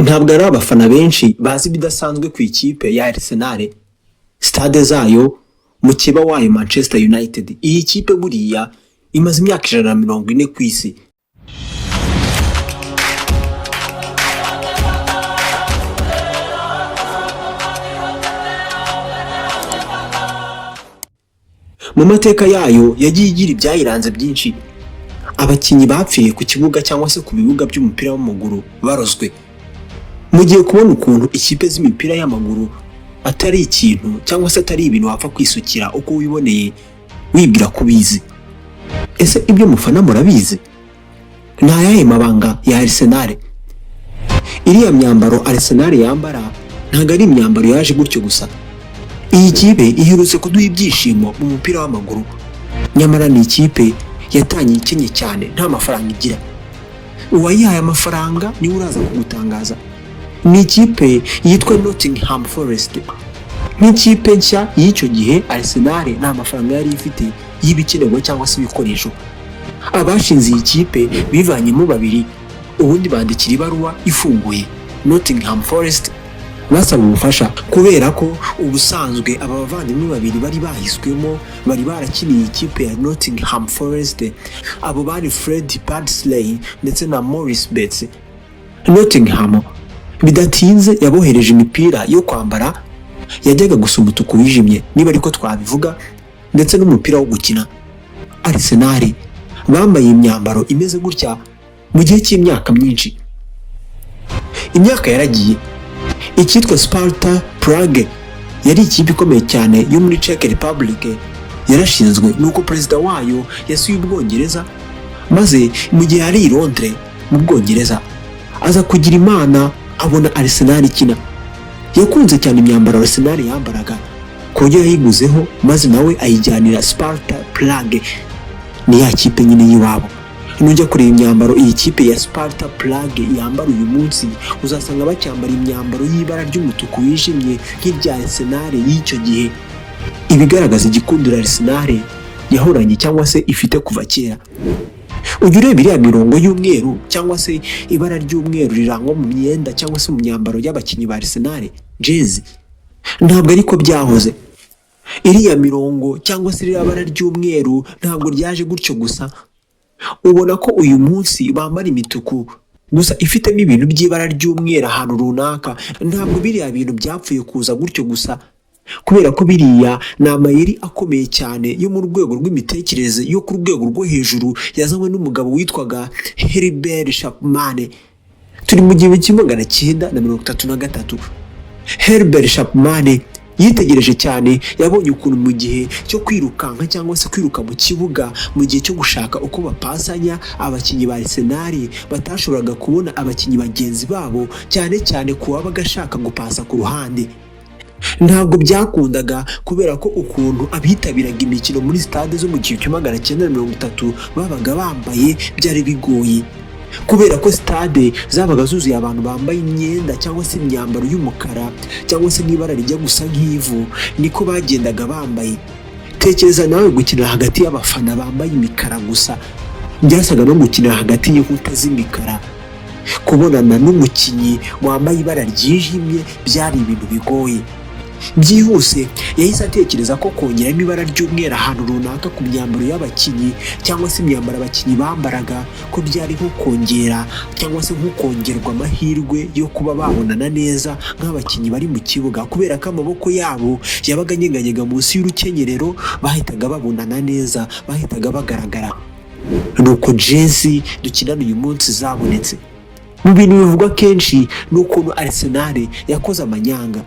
Ntabwo ari abafana benshi bazi ibidasanzwe ku ikipe ya Arsenal, stade zayo, mukeba wayo Manchester United. Iyi kipe buriya imaze imyaka 140 ku isi. Mu mateka yayo yagiye igira ibyayiranze byinshi. Abakinnyi bapfiriye ku kibuga cyangwa se ku bibuga by'umupira w'amaguru barozwe. Mugiye kubona ukuntu ikipe z'imipira y'amaguru atari ikintu cyangwa se atari ibintu wapfa kwisukira uko wiboneye wibwira ko ubizi. Ese ibyo mufana murabizi? Ni ayahe mabanga ya Arsenal? Iriya myambaro Arsenal yambara ntabwo ari imyambaro yaje gutyo gusa. Iyi kipe iherutse kuduha ibyishimo mu mupira w'amaguru, nyamara ni ikipe yatangiye ikennye cyane, nta mafaranga igira. Uwayihaye amafaranga niwe uraza kugutangaza. Ni ikipe yitwa Nottingham Forest. Nk'ikipe nshya y'icyo gihe, Arsenal nta mafaranga yari ifite y'ibikenerwa cyangwa se ibikoresho. Abashinze iyi kipe bivanyemo babiri, ubundi bandikira ibaruwa ifunguye Nottingham Forest basaba ubufasha, kubera ko ubusanzwe aba bavandimwe babiri bari bahiswemo bari barakiniye ikipe ya Nottingham Forest. Abo bari Fred Bardsley ndetse na Maurice Bates. Nottingham bidatinze yabohereje imipira yo kwambara yajyaga gusa umutuku wijimye, niba ariko twabivuga, ndetse n'umupira wo gukina. Arsenal bambaye imyambaro imeze gutya mu gihe cy'imyaka myinshi. Imyaka yaragiye, icyitwa Sparta Prague yari ikipe ikomeye cyane yo muri Czech Republic yarashinzwe, nuko perezida wayo yasuye Ubwongereza, maze mu gihe yari i Londres mu Bwongereza aza kugira Imana abona Arsenal ikina. Yakunze cyane imyambaro Arsenal yambaraga ku buryo yayiguzeho, maze nawe ayijyanira Sparta Prague. Ni ya kipe nyine y'iwabo. Nujya kureba imyambaro iyi kipe ya Sparta Prague yambara uyu munsi, uzasanga bacyambara imyambaro y'ibara ry'umutuku wijimye nk'irya Arsenal y'icyo gihe, ibigaragaza igikundiro Arsenal yahoranye cyangwa se ifite kuva kera. Ujya ureba iriya mirongo y'umweru cyangwa se ibara ry'umweru rirangwa mu myenda cyangwa se mu myambaro y'abakinnyi ba Arsenal jezi? Ntabwo ariko byahoze. Iriya mirongo cyangwa se iriya bara ry'umweru ntabwo ryaje gutyo gusa. Ubona ko uyu munsi bambara imituku gusa ifitemo ibintu by'ibara ry'umweru ahantu runaka. Ntabwo biriya bintu byapfuye kuza gutyo gusa, kubera ko biriya ni amayeri akomeye cyane yo mu rwego rw'imitekerereze yo ku rwego rwo hejuru, yazanywe n'umugabo witwaga Herbert Chapman. Turi mu 1933. Herbert Chapman yitegereje cyane, yabonye ukuntu mu gihe cyo kwirukanka cyangwa se kwiruka mu kibuga, mu gihe cyo gushaka uko bapasanya, abakinnyi ba Arsenal batashoboraga kubona abakinnyi bagenzi babo, cyane cyane ku wabaga ashaka gupasa ku ruhande. Ntabwo byakundaga, kubera ko ukuntu abitabiraga imikino muri stade zo mu 1930 babaga bambaye byari bigoye, kubera ko stade zabaga zuzuye abantu bambaye imyenda cyangwa se imyambaro y'umukara cyangwa se n'ibara rijya gusa nk'ivu, niko bagendaga bambaye. Tekereza nawe gukinira hagati y'abafana bambaye imikara gusa, byasaga no gukinira hagati y'inkuta z'imikara. Kubonana n'umukinnyi wambaye ibara ryijimye byari ibintu bigoye. Byihuse yahise atekereza ko kongeramo ibara ry'umweru ahantu runaka ku myambaro y'abakinnyi cyangwa se imyambaro abakinnyi bambaraga, ko byari nko kongera cyangwa se nko kongerwa amahirwe yo kuba babonana neza nk'abakinnyi bari mu kibuga, kubera ko amaboko yabo yabaga anyeganyega munsi y'urukenyerero, bahitaga babonana neza, bahitaga bagaragara. Nuko jezi dukinana uyu munsi zabonetse. Mu bintu bivugwa kenshi ni ukuntu Arsenal yakoze amanyanga.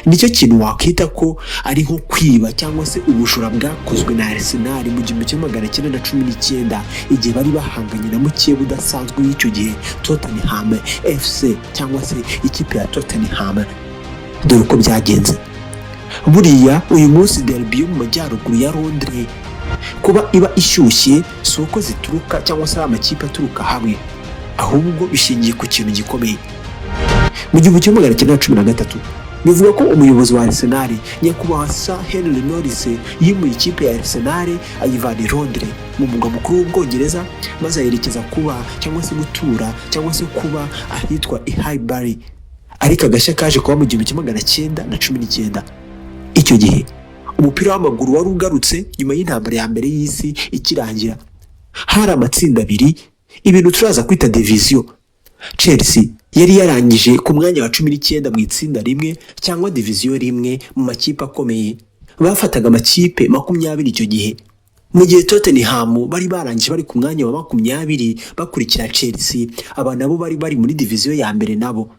Nicyo kintu wakwita ko ari nko kwiba cyangwa se ubujura bwakozwe na Arsenal mu 1919, igihe bari bahanganye na mukeba udasanzwe w'icyo gihe, Tottenham FC cyangwa se ikipe ya Tottenham. Dore uko byagenze. Buriya uyu munsi derby yo mu majyaruguru ya Londres kuba iba ishyushye, si uko zituruka cyangwa se ari amakipe aturuka hamwe, ahubwo bishingiye ku kintu gikomeye. Mu 1913 Bivuga ko umuyobozi wa Arsenal, nyakubahwa Sir Henry Norris, yimuye ikipe ya Arsenal ayivana i Londres mu murwa mukuru w'Ubwongereza, maze ayerekeza kuba cyangwa se gutura cyangwa se kuba ahitwa i Highbury. Ariko agashya kaje kuba mu 1919. Icyo gihe umupira w'amaguru wari ugarutse nyuma y'intambara ya mbere y'isi ikirangira. Hari amatsinda abiri, ibintu turaza kwita division. Chelsea yari yarangije ku mwanya wa 19 mu itsinda rimwe cyangwa division rimwe mu makipe akomeye. Bafataga amakipe 20 icyo gihe, mu gihe Tottenham bari barangije bari ku mwanya wa 20 bakurikira Chelsea. Aba nabo bari bari muri division ya mbere nabo.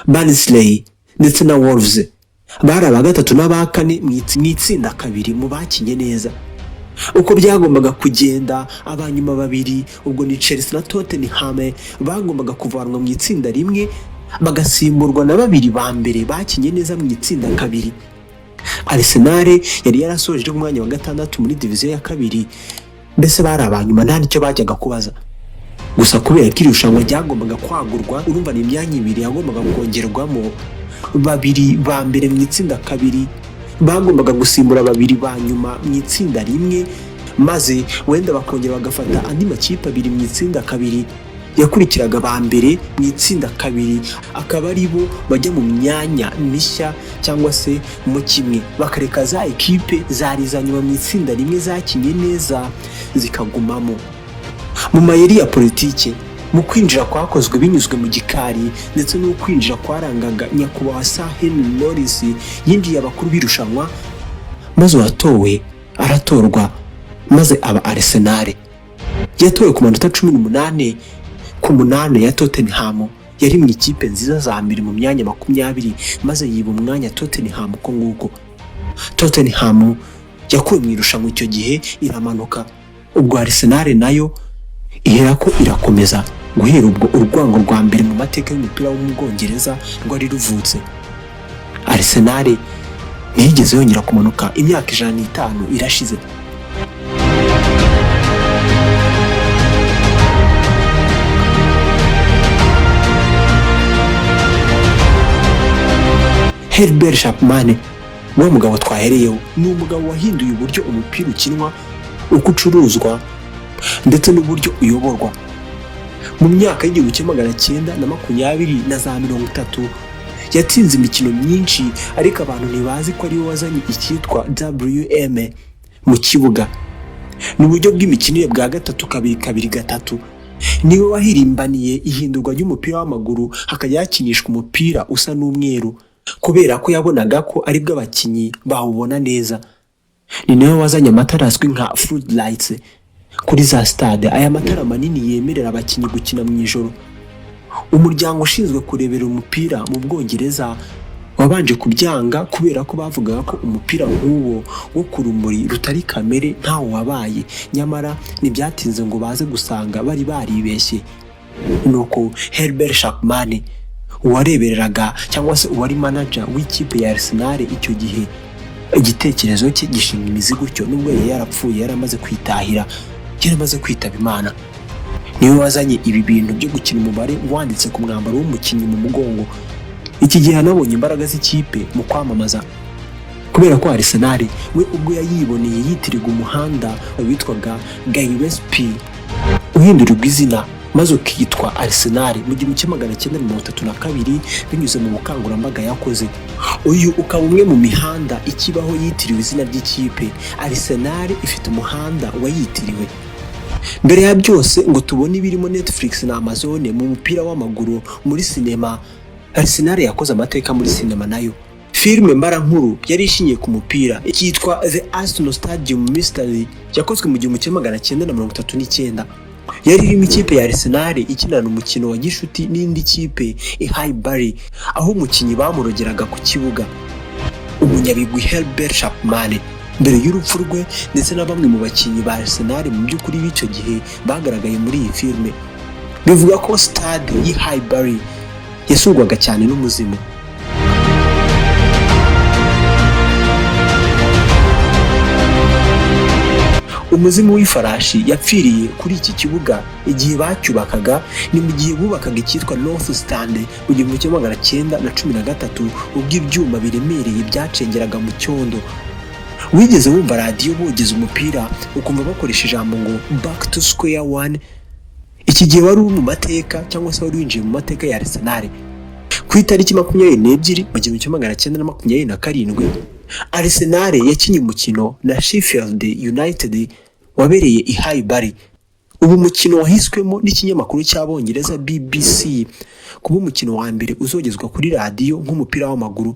Barnsley ndetse na Wolves bari aba gatatu n'aba kane mu itsinda kabiri mu bakinye neza. Uko byagombaga kugenda, abanyuma babiri, ubwo ni Chelsea na Tottenham, bagombaga kuvanwa mu itsinda rimwe bagasimburwa na babiri ba mbere bakinye neza mu itsinda kabiri. Arsenal yari yarasoje ku mwanya wa gatandatu muri division ya kabiri, mbese bari abanyuma, nta nicyo bajyaga kubaza. Gusa kubera ko irushanwa ryagombaga kwagurwa, urumva ni imyanya ibiri yagombaga kongerwamo, babiri ba mbere mu itsinda kabiri bagombaga gusimbura babiri ba nyuma mu itsinda rimwe, maze wenda bakongera bagafata andi makipe abiri mu itsinda kabiri yakurikiraga ba mbere mu itsinda kabiri, akaba ari bo bajya mu myanya mishya cyangwa se mu kimwe, bakareka za ekipe zari iza nyuma mu itsinda rimwe zakinye neza zikagumamo. Mu mayeri ya politike, mu kwinjira kwakozwe binyuzwe mu gikari ndetse no kwinjira kwarangaga nyakubahwa Sir Henry Norris, yinjiye abakuru b'irushanwa, maze uwatowe aratorwa, maze aba Arsenal. Yatowe ku manota 18 ku 8 ya Tottenham yari mu ikipe nziza za mbere mu myanya 20, maze yiba umwanya Tottenham uko nguko. Tottenham yakuwe mu irushanwa icyo gihe iramanuka, ubwo Arsenal nayo iherako irakomeza. Guhera ubwo urwango rwa mbere mu mateka y'umupira wo mu Bwongereza rwari ruvutse. Arsenal ntiyigeze yongera kumanuka, imyaka 105 irashize. Herbert Chapman, wa mugabo twahereyeho, ni umugabo wahinduye uburyo umupira ukinwa, uko ucuruzwa ndetse n'uburyo uyoborwa. Mu myaka y'1920 na za 30 yatsinze imikino myinshi, ariko abantu ntibazi ko ariwe wazanye icyitwa WM mu kibuga. Ni uburyo bw'imikinire bwa gatatu kabiri kabiri gatatu. Niwe wahirimbaniye ihindurwa ry'umupira w'amaguru, hakajya hakinishwa umupira usa n'umweru, kubera ko yabonaga ko aribwo abakinnyi bawubona neza. Ni nawe wazanye amatara azwi nka floodlights kuri za stade, aya matara manini yemerera abakinnyi gukina mu ijoro. Umuryango ushinzwe kurebera umupira mu Bwongereza wabanje kubyanga, kubera ko bavugaga ko umupira nk'uwo wo ku rumuri rutari kamere ntawo wabaye. Nyamara ntibyatinze ngo baze gusanga bari baribeshye. Nuko Herbert Chapman, uwarebereraga cyangwa se uwari manager w'ikipe ya Arsenal icyo gihe, igitekerezo cye gishinga imizi gutyo, nubwo yari yarapfuye, yaramaze kwitahira, yaramaze kwitaba Imana. Niwe wazanye ibi bintu byo gukina umubare wanditse ku mwambaro w'umukinnyi mu mugongo. Iki gihe yanabonye imbaraga z'ikipe mu kwamamaza, kubera ko Arsenal we ubwo yayiboneye yitirirwa umuhanda witwaga Gillespie, uhindurirwa izina maze ukitwa Arsenal mu 1932 binyuze mu bukangurambaga yakoze. Uyu ukaba umwe mu mihanda ikibaho yitiriwe izina ry'ikipe. Arsenal ifite umuhanda wayitiriwe. Mbere ya byose ngo tubone ibirimo Netflix na Amazon mu mupira w'amaguru muri sinema, Arsenal yakoze amateka muri sinema nayo. Filime mbarankuru yari ishingiye ku mupira yitwa The Arsenal Stadium Mystery yakozwe mu 1939. Yari irimo ikipe ya Arsenal ikinana umukino wa gishuti n'indi kipe i Highbury, aho umukinnyi bamurogeraga ku kibuga. Umunyabigwi Herbert Chapman mbere y'urupfu rwe ndetse na bamwe mu bakinnyi ba Arsenal mu by'ukuri b'icyo gihe bagaragaye muri iyi filime. Bivuga ko stade y'i Highbury yasurwaga cyane n'umuzimu. Umuzimu w'ifarashi yapfiriye kuri iki kibuga igihe bacyubakaga. Ni mu gihe bubakaga icyitwa North Stand mu 1913, ubwo ibyuma biremereye byacengeraga mu cyondo. Wigeze wumva radiyo bogeza umupira, ukumva bakoresha ijambo ngo "back to square one"? Iki gihe wari uri mu mateka, cyangwa se wari winjiye mu mateka ya Arsenal. Ku itariki 22 mu 1927, Arsenal yakinnye umukino na Sheffield United wabereye i Highbury. Ubu mukino wahiswemo n'ikinyamakuru cy'Abongereza BBC kuba umukino wa mbere uzogezwa kuri radiyo nk'umupira w'amaguru.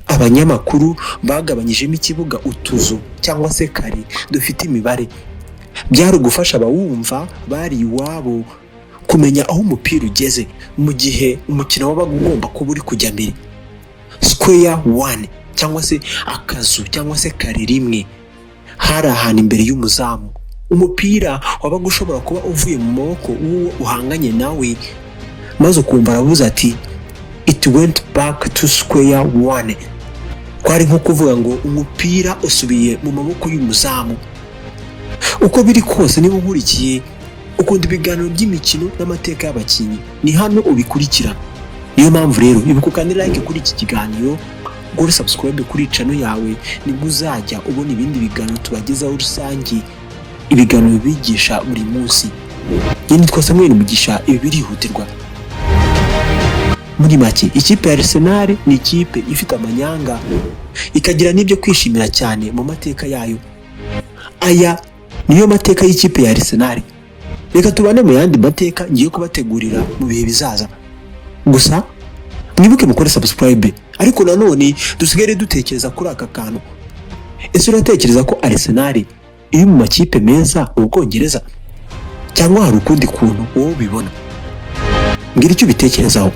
Abanyamakuru bagabanyijemo ikibuga utuzu cyangwa se kare dufite imibare. Byari ugufasha abawumva bari iwabo kumenya aho umupira ugeze mu gihe umukino wabaga ugomba kuba uri kujya mbere. Square one cyangwa se akazu cyangwa se kare rimwe, hari ahantu imbere y'umuzamu umupira wabaga ushobora kuba uvuye mu maboko w'uwo uhanganye nawe, maze ukumva aravuze ati "It went back to square one." Kwari nko kuvuga ngo umupira usubiye mu maboko y'umuzamu. Uko biri kose, niba unkurikiye, ukunda ibiganiro by'imikino n'amateka y'abakinnyi, ni hano ubikurikira. Niyo mpamvu rero ibuka ukande like kuri iki kiganiro, ukore subscribe kuri channel yawe, nibwo uzajya ubona ibindi biganiro tubagezaho rusange, ibiganiro bibigisha buri munsi. Njye nitwa Samuel Mugisha, ibi birihutirwa. Muri make, ikipe ya Arsenal ni ikipe ifite amanyanga, ikagira n'ibyo kwishimira cyane mu mateka yayo. Aya niyo mateka y'ikipe ya Arsenal. Reka tubane mu yandi mateka ngiye kubategurira mu bihe bizaza. Gusa mwibuke mukore subscribe, ariko nanone dusigare dutekereza kuri aka kantu: ese uratekereza ko Arsenal iri mu makipe meza mu Bwongereza, cyangwa hari ukundi kuntu wowe ubibona? Mbwira icyo ubitekerezaho.